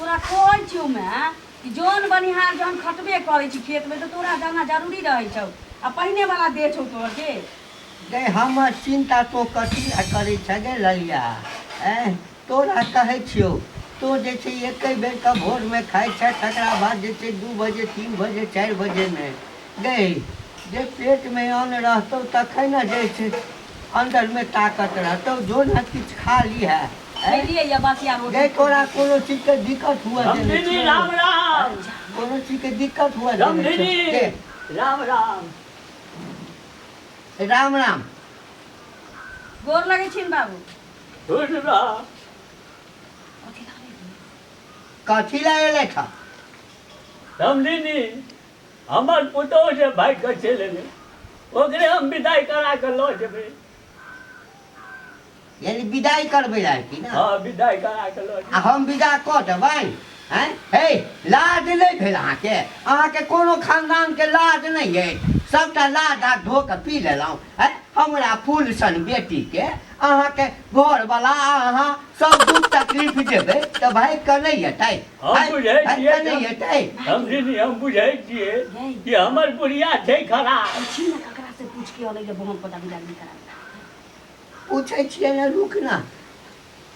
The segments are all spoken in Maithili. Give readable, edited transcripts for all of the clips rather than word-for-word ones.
तोरा कहै छियौ माय कि जन बनिहार जहन खटबे करै छी खेतमे तऽ तोरा जाना जरूरी रहै छौ आ पहिने वाला देह छौ तोहर के। गै हमर चिन्ता तोँ कथी लए करै छह गै ललिया? ऐँ तोरा कहै छियौ तोँ जे छै एकै बेरके भोरमे खाइ छह तकरा बाद जे छै 2 बजे 3 बजे 4 बजे नहि। गै जे पेटमे अन्न रहतौ तखन ने जे छै अन्दरमे ताकत रहतौ जो ने किछु खा लीहे। खेलियै या बसिया रोटी। गै तोरा कोनो चीजके दिक्कत हुअ देने समधिनी छियौ? राम राम। कोनो चीजके दिक्कत हुअ देने छियौ? समधिनी के? राम राम। राम राम। गोर लगै छियनि बाबू। खुश रह। कथी लए एलै था? समधिनी हमर पुतोहु जे भागि कऽ चलि एलै ओकरे हम विदाई करा कऽ लऽ जेबै। यानी विदाई करबै लए की ना? हँ विदाई करा कऽ लऽ आ जेबै। हम विदा कऽ देबनि? आँय हे लाज नहि भेल अहाँके? अहाँके कोनो खानदानके लाज नहि अछि? सभटा लाज आ धो कऽ पी लेलहुँ। आँय हमरा फूल सन बेटीके अहाँके घरवला आ अहाँ सब दुख तकलीफ देबै तऽ भागि कऽ नहि एतै? हम आँय, बुझै भागि छियै कऽ नहि एतै? समझिनी हम बुझै छियै कि हमर बुढ़िया छै खराब। पूछी ने ककरा से पूछ के अलै जे बम पता बिदागरी करा। पूछै छियै ने रुक ना।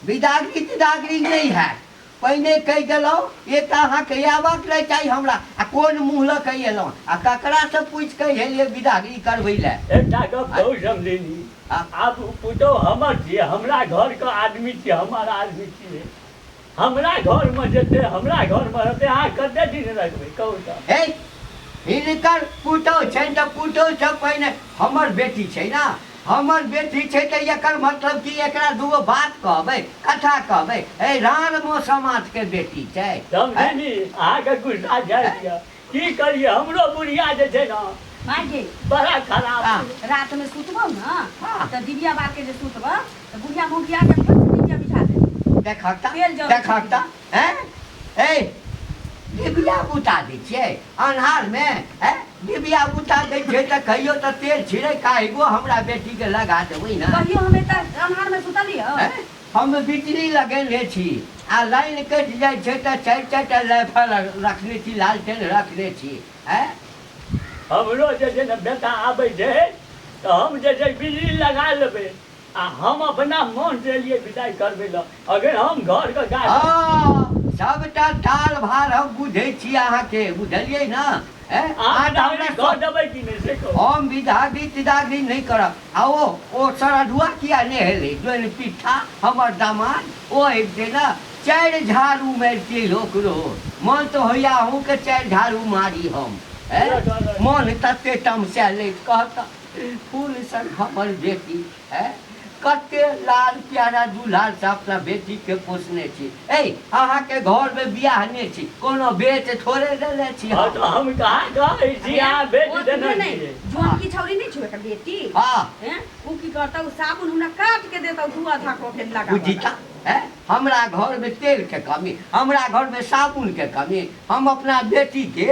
बिदागरी तिदागरी नहि हैत पहिने कहि देलहुँ। एक तऽ अहाँके अयबाक नहि चाही हमरा आ कोन मुँह लऽ कऽ एलहुँ आ ककरासँ पूछि कऽ एलियै बिदागरी करबै लए? एकटा गप कहू समधिनी, आब ओ पुतोहु हमर छियै, हमरा घरके आदमी छियै, हमर आदमी छियै, हमरा घरमे जेतै हमरा घरमे रहतै। अहाँ कते दिन रखबै कहू तऽ? हे हिनकर पुतोहु छनि तऽ पुतोहुसँ पहिने हमर बेटी छै ने। हमर बेटी छै तऽ एकर मतलब कि एकरा दूगो बात कहबै कथा कहबै? हे राण मौसमातके बेटी छै। समधिनी अहाँके गुस्सा जाइ दिअ, की करियै हमरो बुढ़िया जे छै ने माय गे बड़ा खराब। हाँ। रात में सुतबौ ना हाँ। तऽ डिबिया बार के जे सुतबौ तऽ बुढ़िया मौगिया के फेर से डिबिया बिछा देबी। देखहक तऽ तेल जरै देखहक छै। तऽ हैं ए डिबिया बुता दै छियै अन्हारमे? हैं डिबिया बुता दै छियै तऽ कहियो तऽ तेल छिड़क एगो हमरा बेटीके लगा देबै ने। कहियो हम एतऽ अन्हार में सुतलियौ? हैं? हम बिजली लगेने छी आ लाइन कटि जाइ छै तऽ चारि चारिटा लाइफल रखने छी, लालटेन रखने छी। हैं हमरो जे छै ने बेटा आबै छै तऽ हम जे छै बिजली लगा लेबै आ हम अपना मोन से एलियै विदाई करबै लए अगर हम घरके गाय। हँ सबटा ताल भार हम बुझै छी अहाँके, बुझलियै ने? हैं अहाँ अहाँ तऽ हमरा विदागरी कऽ देबै कि नहि से कहू? हम विदागरी तिदागरी नहि करब। आ ओ सरधुआ किया नहि हेलै जोन पिट्ठा हमर दामाद? ओ अबितै ने 4 झाड़ू मारितियै ओकरो। मन तऽ होइया अहूँके 4 झाड़ू मारी हम। हैं मन तते तमसायल अछि। कहत फूल सन हमर बेटी है, कते लाल प्यारा दुल्हा से अपना बेटी के पोसने छी। ए अहाँके घर में बियाह नहि छी, कोनो बेच थोड़े देने छी। हँ तऽ हम कहाँ कहै छी अहाँ बेच देने ओतबे नहि छियै। जौन की छौरी नहि छौ एकर बेटी? हाँ। हैं उ की करतौ साबुन हमरा काट के देतौ दू आधा कऽ के लगा। बुझी तऽ हैं हमरा घर में तेल के कमी, हमरा घर में साबुन के कमी? हम अपना बेटी के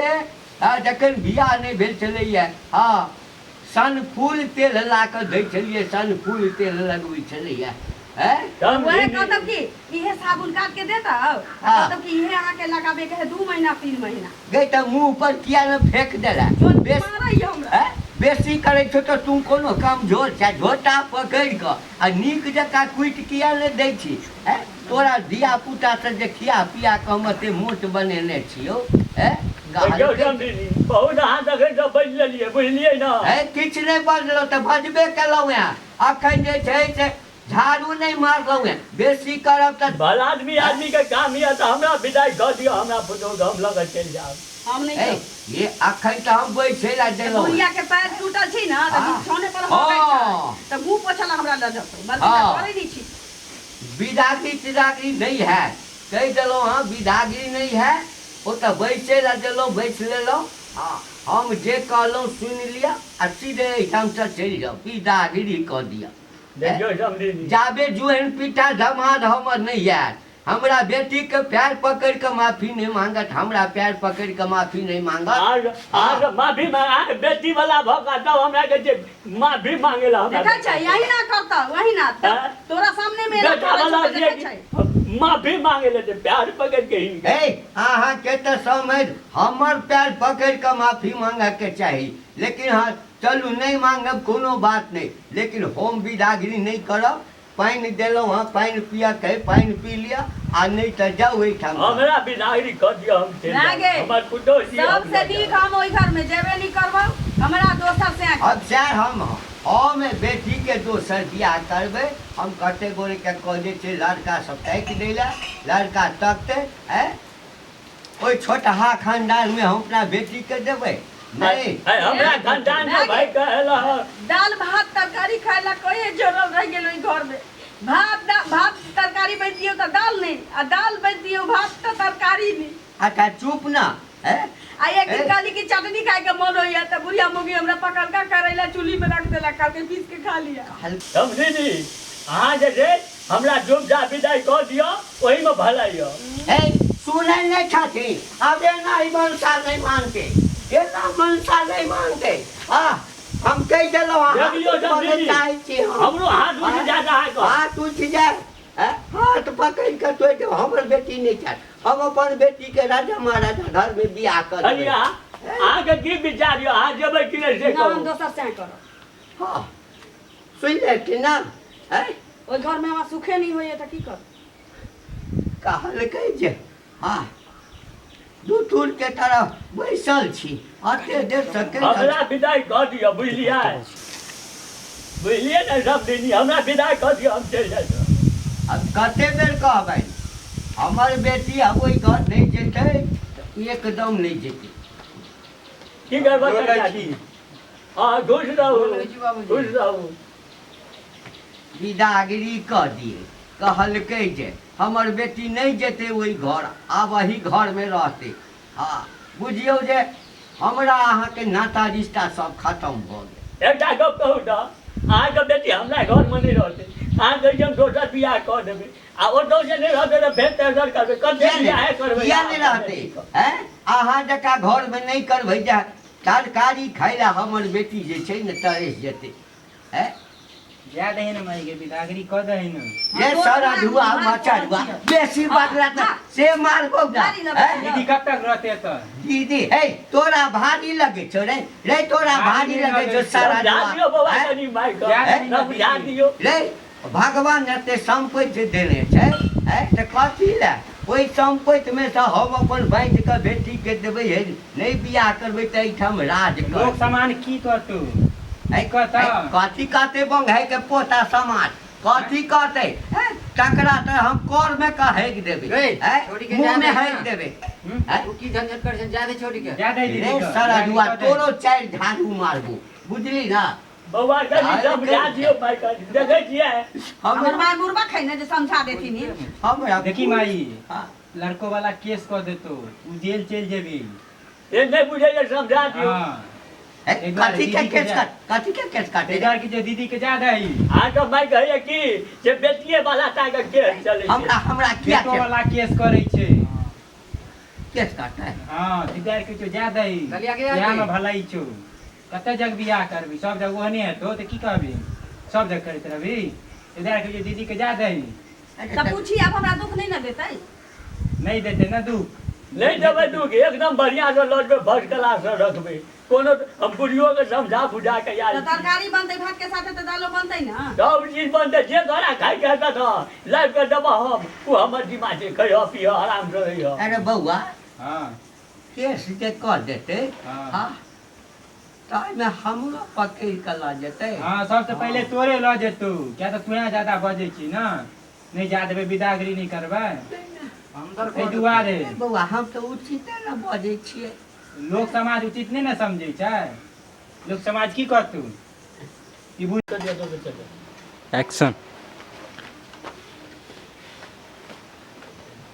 जखन बियाह नहि भेल छलैया हँ सनफूल तेल ला कऽ दै छलियै, सनफूल तेल लगबै छलैया। हैं वएह समझिनी कहतौ कि इहे साबुन काट के देतौ आ हाँ। कहतौ कि इहे अहाँके लगाबे के है 2 महीना 3 महीना। गै तऽ मुँह पर किया ने फेंक देला? जोन बेस मारैया हमरा। हैं बेसी करै छौ तऽ तू कोनो कमजोर छै? झोटा पकड़ि कऽ आ नीक जकाँ कुटि किया ने दै छी? हैं तोरा धिया पुता से जे खिया पिया कऽ हम एते मोट बनेने छियौ। हैं देखियौ कहलकै समधिनी बहुत अहाँ तखन से बजि लेलियै बुझलियै ने? है किछु नहि बजलहुँ तऽ बजबे केलहुँ हेँ। अखन जे छै से झाड़ू नहि मारलहुँ हेँ। बेसी करब तऽ भला आदमी आदमी के काम यऽ तऽ हमरा विदाई कऽ दिअ हमरा पुतोहु हम लऽ कऽ चलि जायब। हम नहि है जाउ। ये अखन तऽ हम बैसै लए देलहुँ हेँ। बुढ़िया के पैर टूटल छै ने तऽ हाँ। बिछौने पर हगै छै हाँ। तऽ मुँह पोछऽ ला हमरा लऽ जेतौ बल्कि तऽ हाँ। करै नहि छी। विदागरी तिदागरी नहि हैत कहि देलहुँ हँ। विदागरी नहि हैत। ओतऽ बैसै लए देलहुँ बैस लेलहुँ। हँ हम जे कहलहुँ सुनि लिअ आ सीधे एहिठामसँ चलि जाउ। विदागरी कऽ दिअ। देखियौ समधिनी जाबे जुहन पिठा धमाद हमर नहि आयत, हमरा बेटीके पैर पकड़ि कऽ माफी नहि मांगत, हमरा पैर पकड़ि कऽ माफी नहि मांगत। अहाँ माफी मांग अहाँ बेटी वाला भऽ कऽ तब हमरा कहै छै माफी मांगे ला हमरा। देखै छै यही ना करतौ वही ना हैं? तोरा सामने में एना बेटा करै छौ वाला तऽ छियै देखै छै। कि माफी मांगे ले तऽ प्यार पकड़ के हिनका। ए अहाँके तऽ समझ हमर पैर पकड़ि कऽ माफी मांगऽके चाही, लेकिन हँ चलू नहि मांगब कोनो बात नहि, लेकिन हम बिदागरी नहि करब। पानि देलहुँ हँ, पानि पियके पानि पी लिअ आ नहि तऽ जाउ एहिठाम। हमरा बिदागरी कऽ दिअ, हम चलि ना जायब। गे। हमर पुतोहु छी, हम सबसे लऽ नीक जायब। हम ओहि घर में जेबे नहीं करबौ, हमरा दोसर से अब सएह हम बेटीके दोसर बियाह करबै। हम कते गोरेके कहने छियै लड़का सब ताकि दै लए, लड़का तकतै। आँय ओहि छोटहा खानदानमे हम अपना बेटीके देबै नहि। है, हमरा खानदान के भाई कहला हँ। दाल भात तरकारी खाय ला कहे जोड़ल रह गेल ओहि घर में। भात भात तरकारी बन दियौ तऽ दाल नहीं, आ दाल बन दियौ भात तऽ तरकारी नहीं। अच्छा चुप ना। हैं? आ एक दिन ए? कहली कि चटनी खाय के मन होइया तऽ बुढ़िया मौगी हमरा पकड़का करैला चूल्ही में रख देलक, कहलकै पीस के खा लिया। समझी नी, अहाँ जे छै हमरा चुपचाप विदाई कऽ दिअ, ओहीमे भलाई यऽ। ए सुनै नहि छथिन। आब एना ही मनसा नहि मानते, एना मनसा नहि मानते। आ हम कहि देलहुँ अहाँ देखियौ बनय समझी, चाहै छी हम। हमरो हाथ उठि जायत अहाँके। हाथ उठि जाय, हैं? हाथ पकड़ि कऽ तोड़ि देब। हमर बेटी नहि चाहत, हम अपन बेटीके राजा महाराजा घरमे बियाह कऽ देबै। कनिया, अहाँके की विचार यऽ? अहाँ जेबै कि नहि से ना, हम कहू। दोसर से करब। हँ सुनि लेथिन ना। हैं? ओहि घर में हमरा सुखे नहीं होइया तऽ की करब? कहलकै जे हँ दू टूर के तरफ बैसल छी अते देर से के हमरा विदाई कऽ दिअ, बुझलियै? बुझलियै ने सब दिन हमरा विदाई कऽ दिअ, हम चलि जाइ। अब कते बेर कहबै, हमर बेटी आब ओहि घर नहि जेतै तऽ एकदम नहि जेतै। की करबै गोर कनिया लगै जी? छी। हँ खुश रहू, गोर लगै छी बाबूजी। खुश रहू। विदागरी कऽ दियै, कहलकै जे हमर बेटी नहि जेतै ओहि घर, आब एही घरमे रहतै। हँ बुझियौ जे हमरा अहाँके नाता रिश्ता सब खतम भऽ गेल। एकटा गप कहू तऽ, अहाँके बेटी हमरा घरमे नहि रहतै, अहाँ कहै छी हम दोसर बियाह कऽ देबै, आ ओतौ जे नहि रहतै तऽ फेर तेसर करबै। कते किया बियाहे नहि, करबै? किया नहि रहतै? हैं अहाँ जकाँ घरमे नहि करबै जे तरकारी खाय लए हमर बेटी जे छै ने तरसि जेतै। हैं जा दही ने माई के, बिदागरी कऽ दही ने। ये सारा धुआ मचा धुआ बेसी बदला तऽ से मारबौ ना। भारी लगै हैं? दीदी कब तक रहते तऽ? दीदी हे तोरा भारी लगै छौ रे, रे तोरा भारी लगै छौ सारा समझा धुआ। दियौ बौआ हैं? कनि माय जा के, दही ने समझा दीदी। दियौ। रे भगवान एते सम्पत्ति जे देने छै, हैं, तऽ कथी लए ओहि सम्पत्तिमे सँ हम अपन बाँटि कऽ बेटीके देबै? हे नहि बियाह करबै तऽ एहिठाम राज लोक कर सामान की करतौ? है, कहता। है, कथी कहते बंघाई के पोता समाज कथी कहते? हैं, तकरा तऽ हम कर में कऽ हेक देबै। रे, हैं, छोड़ी के मुँह जा में दे हेक ना। देबै। हम्म? हैं? तू की झंझट कर छै, जा दे छोड़ी के। जा दही दीदी रे के, सारा बिदागरी जुआ कऽ दही। तोरो चारि झाड़ू मारबो, बुझली ना? बौआ कनि समझा दियौ माय के, देखै छियै। हमर हमरा माय बुढ़बा खै ने जे समझा देथिन ई। हमरा देखी माई, हाँ। लड़को वाला केस कऽ देतो, तू जेल चलि जेबी। से नहि बुझैए, समझा दियौ। हाँ है, एक बार कथी के दीदी के केस जा। काट, कथी के केस काटे? ताहि दुआरे कि जे दीदी के जा दही। अहाँके माय कहैए कि जे बेटिए वाला टाके केस चलै छै। हमरा हमरा किया बेटो केस वाला केस करै छै? केस काटे? हाँ ताहि दुआरे कि जा दही, दलिया के जा बियाह में दही। भलाई छौ। कते जग बियाह करबी? सब जग ओहने हेतौ तऽ की कहबी? सब जग करैत रहबी? ताहि दुआरे कहै छियौ दीदी के जा दही। तऽ पूछी आब हमरा दुख नहीं ने देतै? नहि देतै ने दुख। नहि देबै दुख, एकदम बढ़िआँसँ लऽ जेबै, फर्स्ट क्लाससँ रखबै। कोनो हम बुढ़ियोके समझा बुझा कऽ तऽ आयल छी। तरकारी बनतै भात के साथे तऽ दालो बनतै ने? सब चीज बनतै, जे तोरा खायके हेतऽ ने लाबि कऽ देबह हम, ओ हमर जिम्मा छै। खइहऽ पिहऽ, आरामसँ रहिहऽ। अरे बौआ, हाँ केस जे कऽ देतै, हाँ। हाँ ताहिमे हमरो पकड़ि कऽ लऽ जेतै। हाँ सबसँ पहिले तोरे लऽ जेतौ, किया तऽ तोहे ज्यादा बजै छी ने। नहि जा देबै, बिदागरी नहि करबै अंदर एहि दुआरे। ए बौआ, हम तऽ उचिते ने बजै छियै। लोक समाज उचित नहि ने समझै छै। लोक समाज की करतौ ई बुझ। एक्शन।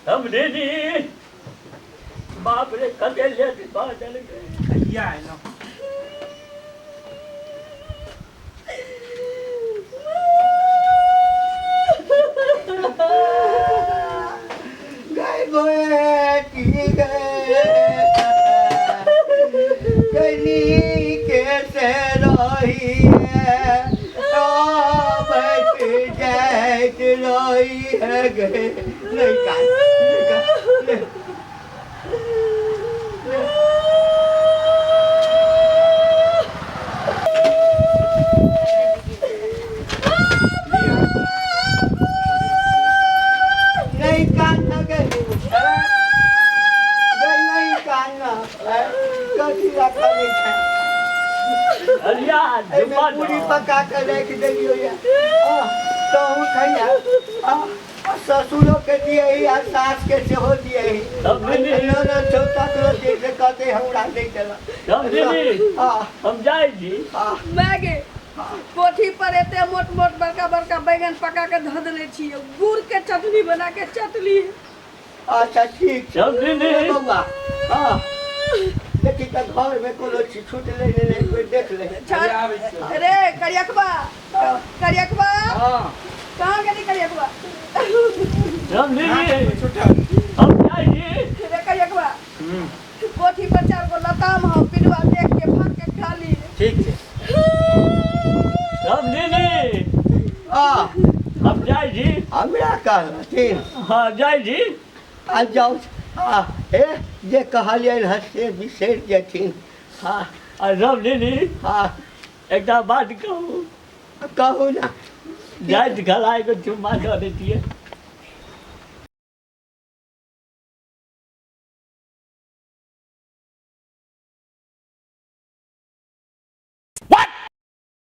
हम दीदी, बाप रे, कते लेट भऽ देलकै। कहिया एलहुँ? गै बेटी गै, कनी के से रही है, आबैत जाइत रही है गे। नहीं कान, नहीं कान, ले। नहीं कान ना गए, नहीं कान ना, कथी रखल छै? अरिया एहिमे जुम्मा पूरी पका के राखि देलियौ या तहूँ खैया, आ ससुरो के दियही आ सास के सेहो दियही। समझली? ननद छौ तकरो दियै, से कहतै हमरा नहि देलक। समझली? हाँ। हम जाइ छी। हाँ। माय गे, कोठी पर एते मोट मोट बड़का बड़का बैगन पका के धऽ देने छियै, गुड़ के चटनी बना के चटनी। अच्छा ठीक छै। समझली? ए बौआ, हाँ, देखी तऽ घरमे कोनो चीज छुटलै नहि, कोइ देख ले। रे करियकबा, करियकबा। हाँ। कहाँ गेली करियकबा? समझली? छुटल। हम जाइ छी। रे करियकबा, कोठी पर चार गो लताम हौ, पिलुआ देख के फाड़ के खा ली। ठीक छै। समझली? हाँ। हम जाइ छी। हमरा कहलथिन? हाँ, जाइ छी। आ जाउ, हाँ, हे जे कहलियनि हँ से बिसरि जेथिन। हाँ। आ समझली? हाँ। एकटा बात कहू? कहू ने। जाइत खला एगो चुम्मा दऽ दैतियै।